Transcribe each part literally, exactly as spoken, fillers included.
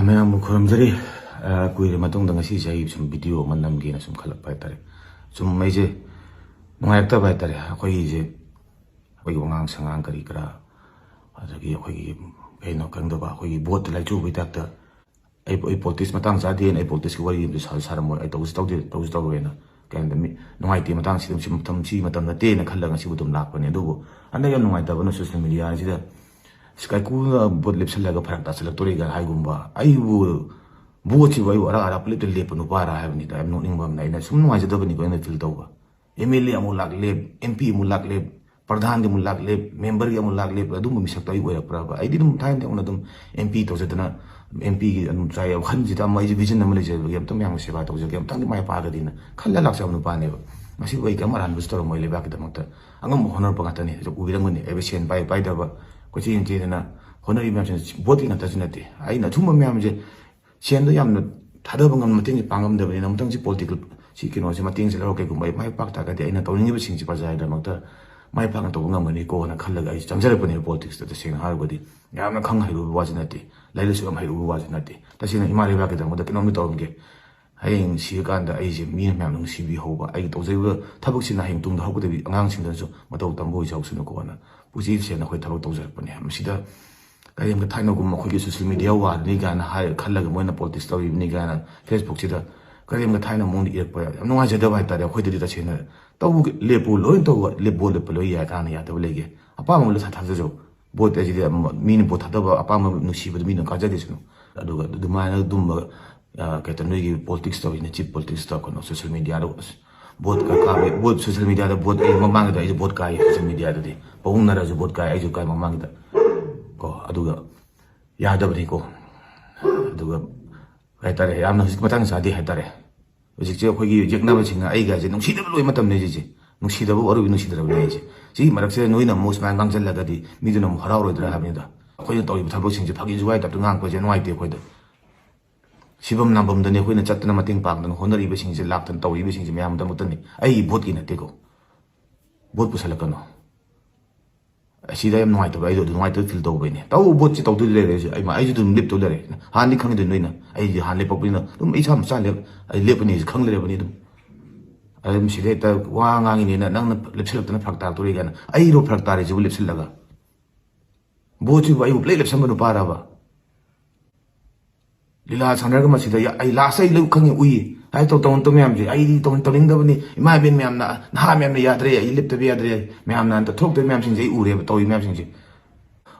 ꯃꯌꯥꯝꯕꯨ ꯈꯨꯔꯨꯝꯖꯔꯤ꯫ ꯑ, ꯀꯨꯏꯔ ꯃꯇꯨꯡꯗ ꯉꯁꯤꯁꯦ ꯑꯩ ꯁꯨꯝ ꯚꯤꯗꯤꯑꯣ ꯑꯃ ꯅꯝꯒꯦꯅ ꯁꯨꯝ ꯈꯜꯂꯛꯄ ꯍꯥꯏꯇꯥꯔꯦ꯫ ꯁꯨꯝ ꯑꯩꯁꯦ ꯅꯨꯡꯉꯥꯏꯔꯛꯇꯕ ꯍꯥꯏꯇꯥꯔꯦ꯫ ꯑꯩꯈꯣꯏꯒꯤꯁꯦ, ꯑꯩꯈꯣꯏꯒꯤ ꯋꯥꯉꯥꯡ ꯁꯉꯥꯡ ꯀꯔꯤ ꯀꯔꯥ, ꯑꯗꯒꯤ ꯑꯩꯈꯣꯏꯒꯤ ꯀꯩꯅꯣ ꯈꯪꯗꯕ, ꯑꯩꯈꯣꯏꯒꯤ ꯚꯣꯠꯇ ꯂꯥꯏꯆꯨꯕꯒꯤ ꯇꯥꯏꯞꯇ ꯑꯩ, ꯑꯩ ꯄꯣꯂꯤꯇꯤꯛꯁ ꯃꯇꯥꯡ ꯆꯥꯗꯦꯅ, ꯑꯩ ꯄꯣꯂꯤꯇꯤꯛꯁꯀꯤ ꯋꯥꯔꯤ ꯑꯃꯁꯨ ꯁꯥ-, ꯁꯥꯔꯝꯃꯣꯏ, ꯑꯩ ꯇꯧꯁꯨ ꯇꯧꯗꯦ, ꯇꯧꯁꯨ ꯇꯧꯔꯣꯏꯅ꯫ ꯀꯩ ꯍꯥꯏꯅꯤ, ꯃꯤ ꯅꯨꯡꯉꯥꯏꯇꯦ ꯃꯇꯥꯡꯁꯤꯗ, ꯁꯤ ꯃꯇꯝ, ꯁꯤ ꯃꯇꯝ ꯅꯠꯇꯦꯅ ꯈꯜꯂꯒ ꯉꯁꯤꯕꯨ ꯑꯗꯨꯝ ꯂꯥꯛꯄꯅꯦ꯫ ꯑꯗꯨꯕꯨ ꯍꯟꯗꯛ ꯌꯥꯝ ꯅꯨꯡꯉꯥꯏꯇꯕꯅ ꯁꯣꯁꯤꯌꯦꯜ ꯃꯦꯗꯤꯌꯥꯁꯤꯗ ꯀꯥꯏꯀꯨꯅ ꯚꯣꯠ ꯂꯦꯞꯁꯜꯂꯒ ꯐꯔꯛ ꯇꯥꯁꯜꯂꯛꯇꯣꯔꯦꯒ ꯍꯥꯏꯒꯨꯝꯕ, ꯑꯩꯕꯨ ꯚꯣꯠꯁꯤꯕꯨ ꯑꯩꯕꯨ ꯑꯔꯥꯛ ꯑꯔꯥꯛꯄ ꯂꯦꯞꯇ ꯂꯦꯞꯄ ꯅꯨꯄꯥꯔꯥ ꯍꯥꯏꯕꯅꯤꯗ꯫ ꯌꯥꯝ ꯅꯣꯛꯅꯤꯡꯕ ꯑꯃꯅ, ꯑꯩꯅ ꯁꯨꯝ ꯅꯨꯡꯉꯥꯏꯖꯗꯕꯅꯤꯀꯣ ꯑꯩꯅ ꯐꯤꯜ ꯇꯧꯕ꯫ ꯑꯦꯝ ꯑꯦꯜ ꯑꯦ ꯑꯃꯨꯛ ꯂꯥꯛ ꯂꯦꯞ, ꯑꯦꯝ ꯄꯤ ꯑꯃꯨꯛ ꯂꯥꯛ ꯂꯦꯞ, ꯄ꯭ꯔꯙꯥꯟꯒꯤ ꯑꯃꯨꯛ ꯂꯥꯛ ꯂꯦꯞ, ꯃꯦꯝꯕꯔꯒꯤ ꯑꯃꯨꯛ ꯂꯥꯛ ꯂꯦꯞ, ꯑꯗꯨꯝꯕ ꯃꯤꯁꯛꯇꯣ ꯑꯩ ꯑꯣꯏꯔꯛꯄ꯭ꯔꯕ? ꯑꯩꯗꯤ ꯑꯗꯨꯝ ꯊꯥꯏꯅꯗꯒꯤ ꯍꯧꯅ ꯑꯗꯨꯝ ꯑꯦꯝ ꯄꯤ ꯇꯧꯖꯗꯅ, ꯑꯦꯝ ꯄꯤꯒꯤ ꯑꯗꯨꯝ ꯆꯥꯏ ꯋꯥꯈꯜꯁꯤꯗ ꯑꯃ, ꯑꯩꯁꯦ ꯚꯤꯖꯟ ꯑꯃ ꯂꯩꯖꯕꯒꯤ, ꯑꯝꯇꯪ ꯃꯌꯥꯝꯒꯤ ꯁꯦꯕꯥ ꯇꯧꯖꯒꯦ, ꯑꯝꯇꯪꯗꯤ ꯃꯥꯏ ꯄꯥꯛꯑꯒꯗꯤꯅ ꯈꯜꯂ ꯂꯥꯛꯆꯕ ꯅꯨꯄꯥꯅꯦꯕ꯫ ꯃꯁꯤꯕꯨ ꯑꯩ ꯀꯔꯤꯝ ꯑꯔꯥꯟꯕꯁꯨ ꯇꯧꯔꯝꯃꯣꯏ, ꯂꯩꯕꯥꯛꯀꯤꯗꯃꯛꯇ ꯑꯉꯝꯕ ꯍꯣꯠꯅꯔꯛꯄ ꯉꯥꯛꯇꯅꯤ꯫ ꯍꯧꯖꯤꯛ ꯎꯕꯤꯔꯝꯒꯅꯤ, ꯑꯩꯕꯨ ꯁꯦꯟ ꯄꯥꯏ ꯄꯥꯏꯗꯕ, ꯀꯣꯏꯆꯦꯟ ꯆꯦꯟꯗꯅ ꯍꯣꯠꯅꯔꯤꯕ ꯃꯌꯥꯝꯁꯤꯅ ꯚꯣꯠꯀꯤ ꯉꯥꯛꯇꯁꯨ ꯅꯠꯇꯦ꯫ ꯑꯩꯅ ꯑꯊꯨꯝꯕ ꯃꯌꯥꯝꯁꯦ ꯁꯦꯟꯗꯣ ꯌꯥꯝꯅ ꯊꯥꯗꯕ ꯉꯝ-, ꯃꯇꯦꯡꯁꯦ ꯄꯥꯡꯉꯝꯗꯕꯅꯤꯅ, ꯑꯃꯨꯛꯇꯪꯁꯤ ꯄꯣꯂꯤꯇꯤꯀꯦꯜ ꯁꯤ ꯀꯩꯅꯣꯁꯦ ꯃꯇꯦꯡꯁꯦ ꯂꯧꯔꯒ ꯀꯩꯒꯨꯝꯕ ꯑꯩ ꯃꯥꯏ ꯄꯥꯛ ꯇꯥꯔꯒꯗꯤ ꯑꯩꯅ ꯇꯧꯅꯤꯡꯉꯤꯕꯁꯤꯡꯁꯦ ꯄ꯭ꯔꯖꯥꯒꯤꯗꯃꯛꯇ ꯃꯥꯏ ꯄꯥꯛꯅ ꯇꯧꯕ ꯉꯝꯒꯅꯤꯀꯣꯅ ꯈꯜꯂꯒ ꯑꯩꯁꯦ ꯆꯪꯖꯔꯛꯄꯅꯦꯕ ꯄꯣꯂꯤꯇꯤꯛꯁꯇ꯫ ꯇꯁꯦꯡꯅ ꯍꯥꯏꯔꯒꯗꯤ ꯌꯥꯝꯅ ꯈꯪ ꯍꯩꯔꯨꯕ ꯋꯥꯁꯨ ꯅꯠꯇꯦ, ꯂꯥꯏꯔꯤꯛ ꯂꯥꯏꯁꯨ ꯌꯥꯝ ꯍꯩꯔꯨꯕ ꯋꯥꯁꯨ ꯅꯠꯇꯦ꯫ ꯇꯁꯦꯡꯅ ꯏꯃꯥ ꯂꯩꯕꯥꯛꯀꯤꯗꯃꯛꯇ ꯀꯩꯅꯣꯝꯗꯤ ꯇꯧꯔꯝꯒꯦ꯫ ꯍꯌꯦꯡ ꯁꯤꯔꯀꯥꯟꯗ ꯑꯩꯁꯦ ꯃꯤꯅ ꯃꯌꯥꯝꯅ ꯅꯨꯡꯁꯤꯕꯤꯍꯧꯕ, ꯑꯩꯒꯤ ꯇꯧꯖꯔꯤꯕ ꯊꯕꯛꯁꯤꯅ ꯍꯌꯦꯡ ꯇꯨꯡꯗ ꯍꯧꯒꯗꯕꯤ ꯑꯉꯥꯡꯁꯤꯡꯗꯁꯨ ꯃꯇꯧ ꯇꯝꯕ ꯑꯣꯏꯖꯍꯧꯁꯅꯨꯀꯣꯅ ꯄꯨꯟꯁꯤ ꯁꯦꯡꯅ ꯑꯩꯈꯣꯏ ꯊꯕꯛ ꯇꯧꯖꯔꯛꯄꯅꯦ꯫ ꯃꯁꯤꯗ ꯀꯔꯤꯒꯨꯝꯕ ꯊꯥꯏꯅꯒꯨꯝꯕ ꯑꯩꯈꯣꯏꯒꯤ ꯁꯣꯁꯤꯌꯦꯜ ꯃꯦꯗꯤꯌꯥ ꯋꯥꯔꯅꯤ ꯀꯥꯏꯅ ꯍꯥꯏ ꯈꯜꯂꯒ ꯃꯣꯏꯅ ꯄꯣꯂꯤꯇꯤꯛꯁ ꯇꯧꯔꯤꯕꯅꯤ ꯀꯥꯏꯅ ꯐꯦꯁꯕꯨꯛꯁꯤꯗ ꯀꯔꯤꯒꯨꯝꯕ ꯊꯥꯏꯅ ꯃꯑꯣꯡꯗ ꯏꯔꯛꯄ ꯌꯥꯝ ꯅꯨꯡꯉꯥꯏꯖꯗꯕ ꯍꯥꯏꯇꯥꯔꯦ꯫ ꯑꯩꯈꯣꯏꯗꯗꯤ ꯇꯁꯦꯡꯅ ꯇꯧꯕ ꯂꯦꯞꯄꯨ, ꯂꯣꯏꯅ ꯇꯧꯕ ꯂꯦꯞꯄꯨ, ꯂꯦꯞꯄ ꯂꯣꯏ ꯌꯥꯏ, ꯀꯅꯥꯅ ꯌꯥꯗꯕ ꯂꯩꯒꯦ? ꯑꯄꯥꯝꯕ ꯑꯃ ꯂꯣꯏ ꯊꯥ-, ꯊꯥꯖꯖꯧ꯫ ꯚꯣꯠ ꯍꯥꯏꯁꯤꯗꯤ ꯑꯃ-, ꯃꯤꯅ ꯚꯣꯠ ꯊꯥꯗꯕ ꯑꯄꯥꯝꯕ ꯅꯨꯡꯁꯤꯕꯗꯨ ꯃꯤꯅ ꯀꯥꯖꯗꯦꯁꯅꯨ꯫ ꯑꯗꯨꯒ ꯑꯗꯨꯃꯥꯏꯅ ꯑꯗꯨꯝꯕ, ꯑ, ꯀꯩ ꯍꯥꯏꯇꯥꯔꯦ, ꯅꯣꯏꯒꯤ ꯄꯣꯂꯤꯇꯤꯛꯁ ꯇꯧꯔꯤꯅꯦ, ꯆꯤꯞ ꯄꯣꯂꯤꯇꯤꯛꯁ ꯇꯧꯔꯛꯀꯅꯣ ꯁꯣꯁꯤꯌꯦꯜ ꯃꯦꯗꯤꯌꯥꯗ꯫ ꯑꯁ, ꯚꯣꯠ ꯀꯥ-, ꯀꯥꯕ, ꯚꯣꯠ ꯁꯣꯁꯤꯌꯦꯜ ꯃꯦꯗꯤꯌꯥꯗ ꯚꯣꯠ ꯑꯩ ꯃꯃꯥꯡꯒꯤꯗ ꯑꯩꯁꯨ ꯚꯣꯠ ꯀꯥꯏ ꯁꯣꯁꯤꯌꯦꯜ ꯃꯦꯗꯤꯌꯥꯗꯗꯤ꯫ ꯄꯥꯕꯨꯡꯅꯔꯁꯨ ꯚꯣꯠ ꯀꯥꯏ, ꯑꯩꯁꯨ ꯀꯥꯏ ꯃꯃꯥꯡꯒꯤꯗ꯫ ꯀꯣ, ꯑꯗꯨꯒ ꯌꯥꯗꯕꯅꯤꯀꯣ꯫ ꯑꯗꯨꯒ ꯀꯩ ꯍꯥꯏꯇꯥꯔꯦ, ꯌꯥꯝꯅ ꯍꯧꯖꯤꯛ ꯃꯇꯥꯡ ꯆꯥꯗꯦ ꯍꯥꯏꯇꯥꯔꯦ꯫ ꯍꯧꯖꯤꯛꯁꯦ ꯑꯩꯈꯣꯏꯒꯤ ꯌꯦꯛꯅꯕꯁꯤꯡꯅ ꯑꯩꯒꯁꯦ ꯅꯨꯡꯁꯤꯗꯕ ꯂꯣꯏ ꯃꯇꯝꯅꯦ ꯍꯧꯖꯤꯛꯁꯦ꯫ ꯅꯨꯡꯁꯤꯗꯕ ꯑꯔꯣꯏꯕ ꯅꯨꯡꯁꯤꯗ꯭ꯔꯕꯅꯦ ꯑꯩꯁꯦ꯫ ꯁꯤꯒꯤ ꯃꯔꯛꯁꯤꯗ ꯅꯣꯏꯅ ꯑꯃꯨꯛ ꯁꯨꯃꯥꯏꯅ ꯉꯥꯡꯁꯤꯜꯂꯒꯗꯤ ꯃꯤꯗꯨꯅ ꯑꯃꯨꯛ ꯍꯔꯥꯎꯔꯣꯏꯗ꯭ꯔꯥ ꯍꯥꯏꯕꯅꯤꯗ꯫ ꯑꯩꯈꯣꯏꯅ ꯇꯧꯔꯤꯕ ꯊꯕꯛꯁꯤꯡꯁꯦ ꯐꯥꯒꯤ ꯖꯨꯒꯥꯏ ꯇꯥꯏꯞꯇ ꯉꯥꯡꯉꯛꯄꯁꯦ ꯅꯨꯡꯉꯥꯏꯇꯦ ꯑꯩꯈꯣꯏꯗ꯫ ꯁꯤꯐꯝ ꯅꯥꯐꯝꯗꯅꯦ ꯑꯩꯈꯣꯏꯅ ꯆꯠꯇꯅ ꯃꯇꯦꯡ ꯄꯥꯡꯗꯅ ꯍꯣꯠꯅꯔꯤꯕꯁꯤꯡꯁꯦ, ꯂꯥꯛꯇꯅ ꯇꯧꯔꯤꯕꯁꯤꯡꯁꯦ ꯃꯌꯥꯝꯗꯃꯛꯇꯅꯤ, ꯑꯩꯒꯤ ꯚꯣꯠꯀꯤ ꯅꯠꯇꯦꯀꯣ꯫ ꯚꯣꯠ ꯄꯨꯁꯜꯂꯛꯀꯅꯣ꯫ ꯑꯁꯤꯗ ꯌꯥꯝ ꯅꯨꯡꯉꯥꯏꯇꯕ, ꯑꯩꯗꯣ ꯑꯗꯨ ꯅꯨꯡꯉꯥꯏꯇꯕ ꯐꯤꯜ ꯇꯧꯕꯩꯅꯦ꯫ ꯇꯧꯕ ꯄꯣꯠꯁꯤ ꯇꯧꯗꯣꯏ ꯂꯩꯔꯦ꯫ ꯑꯩꯁꯨ ꯑꯩ ꯑꯩꯁꯨ ꯑꯗꯨꯝ ꯂꯦꯞꯇꯧ ꯂꯩꯔꯦ꯫ ꯍꯥꯟꯅꯗꯤ ꯈꯪꯉꯤꯗꯨꯅꯤ ꯅꯣꯏꯅ, ꯑꯩꯗꯤ ꯍꯥꯟꯅ ꯂꯦꯞꯄꯛꯄꯅꯤꯅ ꯑꯗꯨꯝ ꯑꯩ ꯏꯁꯥ ꯃꯆꯥ ꯂꯦꯞ ꯑꯩ ꯂꯦꯞꯄꯅꯤ ꯍꯥꯏꯁꯦ ꯈꯪ ꯂꯩꯔꯕꯅꯤ ꯑꯗꯨꯝ꯫ ꯑꯗꯨꯝ ꯁꯤꯗ ꯍꯦꯛꯇ ꯋꯥ ꯉꯥꯡꯉꯤꯅꯦꯅ ꯅꯪꯅ ꯂꯦꯞꯁꯤꯜꯂꯛꯇꯅ ꯐꯔꯛ ꯇꯥꯔꯛꯇꯣꯔꯤ ꯀꯥꯏꯅ꯫ ꯑꯩꯔꯣ ꯐꯔꯛ ꯇꯥꯔꯤꯁꯤꯕꯨ ꯂꯦꯞꯁꯤꯜꯂꯒ? ꯕꯣꯠꯁꯤꯕꯨ ꯑꯩꯕꯨ ꯄꯨꯂꯩ ꯂꯦꯞꯁꯟꯕ ꯅꯨꯄꯥꯔꯕ? ꯂꯤꯂꯥ ꯁꯥꯟꯅꯔꯒ ꯃꯁꯤꯗ ꯌꯥ-, ꯑꯩ ꯂꯥꯁ ꯑꯩ ꯂꯣꯏ ꯈꯪꯉꯤ, ꯎꯏ꯫ ꯍꯥꯏ ꯇꯧ-, ꯇꯧ-, ꯇꯧ ꯃꯌꯥꯝꯁꯦ ꯑꯩꯗꯤ ꯇꯧ-, ꯇꯧꯅꯤꯡꯗꯕꯅꯤ꯫ ꯏꯃꯥ ꯏꯕꯦꯟ ꯃꯌꯥꯝꯅ, ꯅꯍꯥ ꯃꯌꯥꯝꯅ ꯌꯥꯗ꯭ꯔꯦ, ꯑꯩ ꯂꯦꯞꯇꯕ ꯌꯥꯗ꯭ꯔꯦ꯫ ꯃꯌꯥꯝꯅ ꯍꯟꯗꯛ ꯊꯣꯛꯂꯛꯇꯣꯏ ꯃꯌꯥꯝꯁꯤꯡꯁꯦ ꯑꯩ ꯎꯔꯦꯕ, ꯇꯧꯔꯤ ꯃꯌꯥꯝꯁꯤꯡꯁꯦ꯫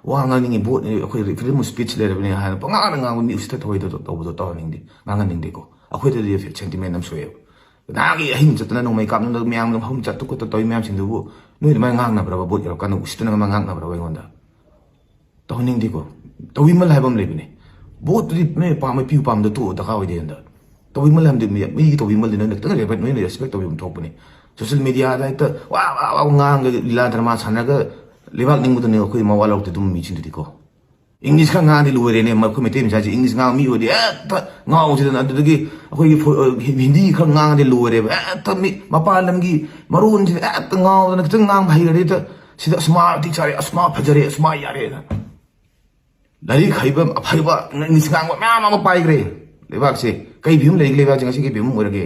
ꯋꯥ ꯉꯥꯡꯅꯤꯡꯉꯤ, ꯚꯣꯠ, ꯑꯩꯈꯣꯏ freedom of speech ꯂꯩꯔꯕꯅꯤ ꯍꯥꯏꯅ ꯄꯉꯥꯡꯗ ꯉꯥꯡꯕ, ꯃꯤ ꯎꯁꯤꯠꯇ ꯊꯑꯣꯏꯗ ꯇꯧꯕꯗꯣ ꯇꯧꯍꯟꯅꯤꯡꯗꯦ, ꯉꯥꯡꯍꯟꯅꯤꯡꯗꯦꯀꯣ꯫ ꯑꯩꯈꯣꯏꯗꯗꯤ sentiment ꯑꯃ ꯁꯣꯛꯑꯦꯕ꯫ ꯅꯍꯥꯟꯒꯤ ꯑꯍꯤꯡ ꯆꯠꯇꯅ ꯅꯣꯡꯃꯩ ꯀꯥꯞꯅꯗꯅ ꯃꯌꯥꯝꯗ ꯃꯐꯝ ꯆꯠꯇ ꯈꯣꯠꯇ ꯇꯧꯔꯤ ꯃꯌꯥꯝꯁꯤꯡꯗꯨꯕꯨ ꯅꯣꯏ ꯑꯗꯨꯃꯥꯏꯅ ꯉꯥꯡꯅꯕ꯭ꯔꯕ? ꯚꯣꯠ ꯌꯧꯔꯀꯥꯟꯗ ꯎꯁꯤꯠꯇꯅ ꯀꯃꯥꯏꯅ ꯉꯥꯡꯅꯕ꯭ꯔꯕ ꯑꯩꯉꯣꯟꯗ? ꯇꯧꯍꯟꯅꯤꯡꯗꯦꯀꯣ꯫ ꯇꯧꯕꯤꯃꯜ ꯍꯥꯏꯕ ꯑꯃ ꯂꯩꯕꯅꯦ꯫ ꯚꯣꯠꯇꯨꯗꯤ ꯅꯣꯏ ꯄꯥꯝꯕ ꯄꯤꯌꯨ, ꯄꯥꯝꯗ ꯇꯣꯛꯑꯣ, ꯗꯔꯀꯥꯔ ꯑꯣꯏꯗꯦ꯫ ꯍꯟꯗ ꯇꯧꯕꯤꯃꯜ ꯍꯥꯏꯕꯗꯤ ꯃꯤ-, ꯃꯤꯒꯤ ꯇꯧꯕꯤꯃꯜꯗꯤ ꯅꯣꯏꯅ ꯈꯤꯇꯪ ꯔꯦꯁꯄꯦꯛ, ꯅꯣꯏꯅ ꯔꯦꯁꯄꯦꯛ ꯇꯧꯕꯤꯕ ꯊꯣꯛꯄꯅꯦ꯫ ꯁꯣꯁꯤꯌꯦꯜ ꯃꯦꯗꯤꯌꯥꯗ ꯍꯦꯛꯇ ꯋꯥ ꯋꯥ ꯋꯥ ꯉꯥꯡꯉꯒ ꯂꯤꯂꯥ ꯗ꯭ꯔꯃꯥ ꯁꯥꯟꯅꯔꯒ ꯂꯩꯕꯥꯛ ꯅꯤꯡꯕꯗꯨꯅꯦ ꯑꯩꯈꯣꯏ ꯃꯋꯥ ꯂꯧꯔꯛꯇꯦ ꯑꯗꯨꯝ ꯃꯤꯁꯤꯡꯗꯨꯗꯤꯀꯣ꯫ ꯏꯪꯂꯤꯁ ꯈꯔ ꯉꯥꯡꯉꯗꯤ ꯂꯣꯏꯔꯦꯅꯦ, ꯑꯩꯈꯣꯏ ꯃꯩꯇꯩ ꯃꯆꯥꯁꯦ ꯏꯪꯂꯤꯁ ꯉꯥꯡꯕ ꯃꯤ ꯑꯣꯏꯔꯗꯤ ꯍꯦꯛꯇ ꯉꯥꯎꯁꯤꯗꯅ꯫ ꯑꯗꯨꯗꯒꯤ ꯑꯩꯈꯣꯏꯒꯤ ꯐꯨ-, ꯑ, ꯍꯤ-, ꯍꯤꯟꯗꯤ ꯈꯔ ꯉꯥꯡꯉꯗꯤ ꯂꯣꯏꯔꯦꯕ꯫ ꯍꯦꯛꯇ ꯃꯤ ꯃꯄꯥꯟ ꯂꯝꯒꯤ ꯃꯔꯣꯟꯁꯤꯗ ꯍꯦꯛꯇ ꯉꯥꯎꯗꯅ ꯈꯤꯇꯪ ꯉꯥꯡꯕ ꯍꯩꯈ꯭ꯔꯗꯤ ꯍꯦꯛꯇ ꯁꯤꯗ ꯑꯁ ꯃꯥ ꯃꯇꯤꯛ ꯆꯥꯔꯦ, ꯑꯁ ꯃꯥ ꯐꯖꯔꯦ, ꯑꯁ ꯃꯥ ꯌꯥꯔꯦꯅ꯫ ꯂꯥꯏꯔꯤꯛ ꯍꯩꯕ ꯑꯐꯩꯕ ꯏꯪꯂꯤꯁ ꯉꯥꯡꯕ ꯃꯌꯥꯝ ꯑꯃ ꯄꯥꯏꯈ꯭ꯔꯦ꯫ ꯂꯩꯕꯥꯛꯁꯦ ꯀꯩ ꯐꯤꯕꯝ ꯂꯩꯒꯦ? ꯂꯩꯕꯥꯛꯁꯦ ꯉꯁꯤ ꯀꯩ ꯐꯤꯕꯝ ꯑꯣꯏꯔꯒꯦ?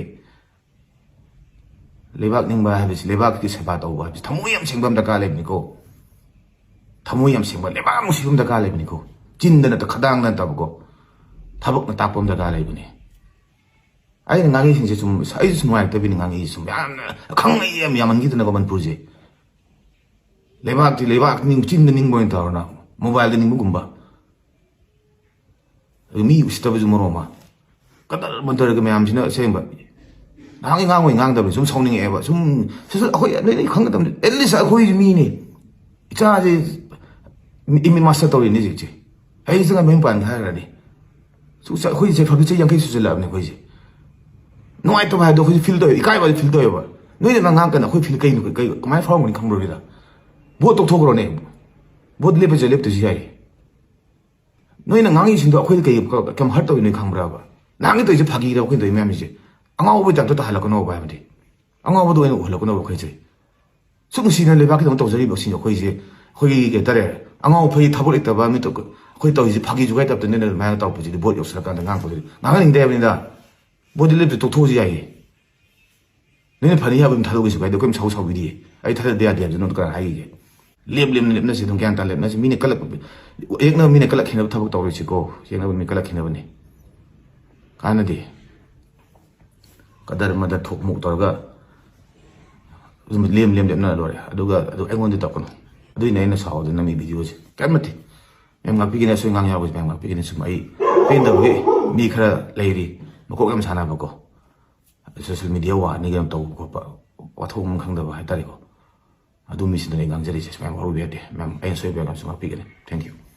ꯂꯩꯕꯥꯛ ꯅꯤꯡꯕ ꯍꯥꯏꯕꯁꯤ, ꯂꯩꯕꯥꯛꯀꯤ ꯁꯦꯕꯥ ꯇꯧꯕ ꯍꯥꯏꯕꯁꯤ ꯊꯃꯣꯏ ꯌꯥꯝ ꯁꯦꯡꯕ ꯑꯃ ꯗꯔꯀꯥꯔ ꯂꯩꯕꯅꯤꯀꯣ꯫ ꯊꯃꯣꯏ ꯌꯥꯝ ꯁꯦꯡꯕ, ꯂꯩꯕꯥꯛ ꯌꯥꯝ ꯅꯨꯡꯁꯤꯕ ꯑꯃ ꯗꯔꯀꯥꯔ ꯂꯩꯕꯅꯤꯀꯣ꯫ ꯆꯤꯟꯗ ꯅꯠꯇ, ꯈꯗꯥꯡꯗ ꯅꯠꯇꯕꯀꯣ, ꯊꯕꯛꯅ ꯇꯥꯛꯄ ꯑꯃ ꯗꯔꯀꯥꯔ ꯂꯩꯕꯅꯤ꯫ ꯑꯩꯅ ꯉꯥꯡꯉꯤꯁꯤꯡꯁꯦ ꯁꯨꯝ ꯑꯩꯁꯨ ꯁꯨꯝ ꯅꯨꯡꯉꯥꯏꯔꯛꯇꯕꯤꯅꯤ ꯉꯥꯡꯉꯛꯏꯁꯦ꯫ ꯁꯨꯝ ꯌꯥꯝꯅ ꯈꯪꯅꯩ ꯌꯥꯝ ꯌꯥꯝꯃꯟꯈꯤꯗꯅꯀꯣ ꯃꯅꯤꯄꯨꯔꯁꯦ꯫ ꯂꯩꯕꯥꯛꯇꯤ ꯂꯩꯕꯥꯛ ꯅꯤꯡ-, ꯆꯤꯟꯗ ꯅꯤꯡꯕ ꯑꯣꯏꯅ ꯇꯧꯔꯅ ꯃꯣꯕꯥꯏꯜꯗ ꯅꯤꯡꯕꯒꯨꯝꯕ꯫ ꯑꯗꯨ ꯃꯤ ꯎꯁꯤꯠꯇꯕꯁꯨ ꯃꯔꯣꯟ ꯑꯃ꯫ ꯀꯗꯔ ꯃꯗꯔꯒ ꯃꯌꯥꯝꯁꯤꯅ ꯑꯁꯦꯡꯕ꯫ ꯅꯍꯥꯟꯒꯤ ꯉꯥꯡꯉꯣꯏ ꯉꯥꯡꯗꯕꯅꯤ, ꯁꯨꯝ ꯁꯥꯎꯅꯤꯡꯉꯛꯑꯦꯕ꯫ ꯁꯨꯝ ꯁꯤꯁꯨ ꯑꯩꯈꯣꯏ ꯂꯣꯏꯅ ꯈꯪꯒꯗꯕꯅꯤ꯫ ꯑꯦꯠꯂꯤꯁ ꯑꯩꯈꯣꯏꯁꯨ ꯃꯤꯅꯤ꯫ ꯏꯆꯥꯁꯦ ꯃꯤ-, ꯃꯤ ꯃꯥꯁꯇꯔ ꯇꯧꯔꯤꯅꯤ ꯍꯧꯖꯤꯛꯁꯦ꯫ ꯍꯌꯦꯡꯁꯤꯒ ꯃꯌꯨꯝ ꯄꯥꯟꯒꯦ ꯍꯥꯏꯔꯗꯤ꯫ ꯁꯨ-, ꯑꯩꯈꯣꯏꯁꯦ ꯐꯕꯤ ꯆꯍꯤ ꯌꯥꯡꯈꯩ ꯁꯨꯖꯜꯂꯛꯑꯕꯅꯤ ꯑꯩꯈꯣꯏꯁꯦ꯫ ꯅꯨꯡꯉꯥꯏꯇꯕ ꯍꯥꯏꯗꯣ ꯑꯩꯈꯣꯏꯁꯦ ꯐꯤꯜ ꯇꯧꯋꯦ, ꯏꯀꯥꯏꯕ ꯍꯥꯏꯗꯣ ꯐꯤꯜ ꯇꯧꯋꯦꯕ꯫ ꯅꯣꯏꯅ ꯉꯥꯡꯉꯀꯥꯟꯗ ꯑꯩꯈꯣꯏ ꯐꯤꯜ ꯀꯩꯅꯣ, ꯀꯩ, ꯀꯃꯥꯏꯅ ꯐꯥꯎꯔꯝꯒꯅꯤ ꯈꯪꯕ꯭ꯔꯣ ꯁꯤꯗ? ꯚꯣꯠ ꯇꯧꯊꯣꯛꯈ꯭ꯔꯣꯅꯦ꯫ ꯚꯣꯠ ꯂꯦꯞꯄꯁꯦ ꯂꯦꯞꯇꯁꯨ ꯌꯥꯏ꯫ ꯅꯣꯏꯅ ꯉꯥꯡꯉꯤꯁꯤꯡꯗꯣ ꯑꯩꯈꯣꯏꯗ ꯀꯩ ꯀ-, ꯀꯌꯥꯝ ꯍꯔꯠ ꯇꯧꯔꯤꯅꯣ ꯈꯪꯕ꯭ꯔꯕ? ꯅꯍꯥꯟꯒꯤ ꯇꯧꯔꯤꯁꯦ ꯐꯥꯒꯤꯔꯕ ꯑꯩꯈꯣꯏꯅ ꯇꯧꯔꯤ ꯃꯌꯥꯝꯁꯦ? ꯑꯉꯥꯎꯕ ꯇꯥꯏꯞꯇ ꯇꯥꯍꯜꯂꯛꯀꯅꯣꯕ ꯍꯥꯏꯕꯗꯤ꯫ ꯑꯉꯥꯎꯕꯗ ꯑꯣꯏꯅ ꯎꯍꯜꯂꯛꯀꯅꯣꯕ ꯑꯩꯈꯣꯏꯁꯦ꯫ ꯁꯨꯛ ꯅꯨꯡꯁꯤꯅ ꯂꯩꯕꯥꯛꯀꯤꯗꯃꯛ ꯇꯧꯖꯔꯤꯕꯁꯤꯡ ꯑꯩꯈꯣꯏꯁꯦ, ꯑꯩꯈꯣꯏꯒꯤ ꯀꯩ ꯍꯥꯏꯇꯥꯔꯦ, ꯑꯉꯥꯎ ꯑꯐꯩ ꯊꯕꯛ ꯂꯩꯇꯕ ꯃꯤ ꯇꯧ-, ꯑꯩꯈꯣꯏ ꯇꯧꯔꯤꯁꯦ ꯐꯥꯒꯤ ꯖꯨꯒꯥꯏ ꯇꯥꯏꯞꯇ ꯅꯣꯏꯅ ꯑꯗꯨꯃꯥꯏꯅ ꯇꯧꯔꯛꯄꯁꯤꯗꯤ ꯚꯣꯠ ꯌꯧꯁꯤꯜꯂꯀꯥꯟꯗ ꯉꯥꯡꯉꯛꯄꯁꯤꯗꯤ ꯉꯥꯡꯍꯟꯅꯤꯡꯗꯦ ꯍꯥꯏꯕꯅꯤꯗ꯫ ꯚꯣꯠꯇꯤ ꯂꯦꯞꯇ ꯇꯣꯛꯊꯣꯛꯑꯁꯨ ꯌꯥꯏꯌꯦ꯫ ꯅꯣꯏꯅ ꯐꯅꯤ ꯍꯥꯏꯕ ꯑꯗꯨꯝ ꯊꯥꯗꯣꯛꯀꯦꯁꯨ ꯀꯥꯏꯗꯦ, ꯑꯩꯈꯣꯏ ꯁꯥꯎ ꯁꯥꯎꯕꯤꯗꯦ꯫ ꯑꯩ ꯊꯥꯗꯗ ꯌꯥꯗꯦ ꯍꯥꯏꯕꯁꯤ ꯅꯉꯣꯟꯗ ꯀꯅꯥꯅ ꯍꯥꯏꯈꯤꯒꯦ? ꯂꯦꯞ ꯂꯦꯞꯅ ꯂꯦꯞꯅꯁꯤ ꯑꯗꯨꯝ ꯒ꯭ꯌꯥꯟ ꯇꯥꯅ ꯂꯦꯞꯅꯁꯤ꯫ ꯃꯤꯅ ꯀꯜꯂꯛ-, ꯌꯦꯛꯅꯕ ꯃꯤꯅ ꯀꯜꯂꯛꯈꯤꯅꯕ ꯊꯕꯛ ꯇꯧꯔꯣꯏꯁꯤꯀꯣ꯫ ꯌꯦꯛꯅꯕ ꯃꯤ ꯀꯜꯂꯛꯈꯤꯅꯕꯅꯤ꯫ ꯀꯥꯟꯅꯗꯦ꯫ ꯀꯗꯔ ꯃꯗꯔ ꯊꯣꯛ ꯃꯣꯛ ꯇꯧꯔꯒ ꯑꯗꯨꯝ ꯂꯦꯝ ꯂꯦꯝ ꯂꯦꯞꯅ ꯂꯣꯏꯔꯦ꯫ ꯑꯗꯨꯒ ꯑꯗꯨ ꯑꯩꯉꯣꯟꯗ ꯇꯧꯔꯛꯀꯅꯨ꯫ ꯑꯗꯨꯏꯅꯦ ꯑꯩꯅ ꯁꯥꯎꯗꯅ ꯅꯝꯃꯤ ꯚꯤꯗꯤꯑꯣꯁꯦ꯫ ꯀꯔꯤꯝ ꯅꯠꯇꯦ꯫ ꯃꯌꯥꯝ ꯉꯥꯛꯄꯤꯒꯅꯤ, ꯑꯁꯣꯏ ꯉꯥꯡ ꯌꯥꯎꯕꯁꯦ ꯃꯌꯥꯝ ꯉꯥꯛꯄꯤꯒꯅꯤ꯫ ꯁꯨꯝ ꯑꯩ ꯄꯦꯟꯗꯕꯒꯤ ꯃꯤ ꯈꯔ ꯂꯩꯔꯤ, ꯃꯀꯣꯛ ꯌꯥꯝ ꯁꯥꯟꯅꯕꯀꯣ, ꯁꯣꯁꯦꯜ ꯃꯤꯗꯤꯌꯥ ꯋꯥꯔꯅꯤꯒ ꯌꯥꯝ ꯇꯧꯕ ꯈꯣꯠꯄ, ꯋꯥꯊꯣꯛ ꯑꯃ ꯈꯪꯗꯕ ꯍꯥꯏꯇꯥꯔꯦꯀꯣ꯫ ꯑꯗꯨ ꯃꯤꯁꯤꯡꯗꯨꯅ ꯑꯩ ꯉꯥꯡꯖꯔꯤꯁꯦ꯫ ꯁꯨꯃꯥꯏꯅ ꯋꯥꯔꯧꯕ ꯌꯥꯗꯦ ꯃꯌꯥꯝ, ꯑꯩꯅ ꯁꯣꯏꯕ ꯌꯥꯝꯁꯨ ꯉꯥꯛꯄꯤꯒꯅꯤ꯫ Thank you꯫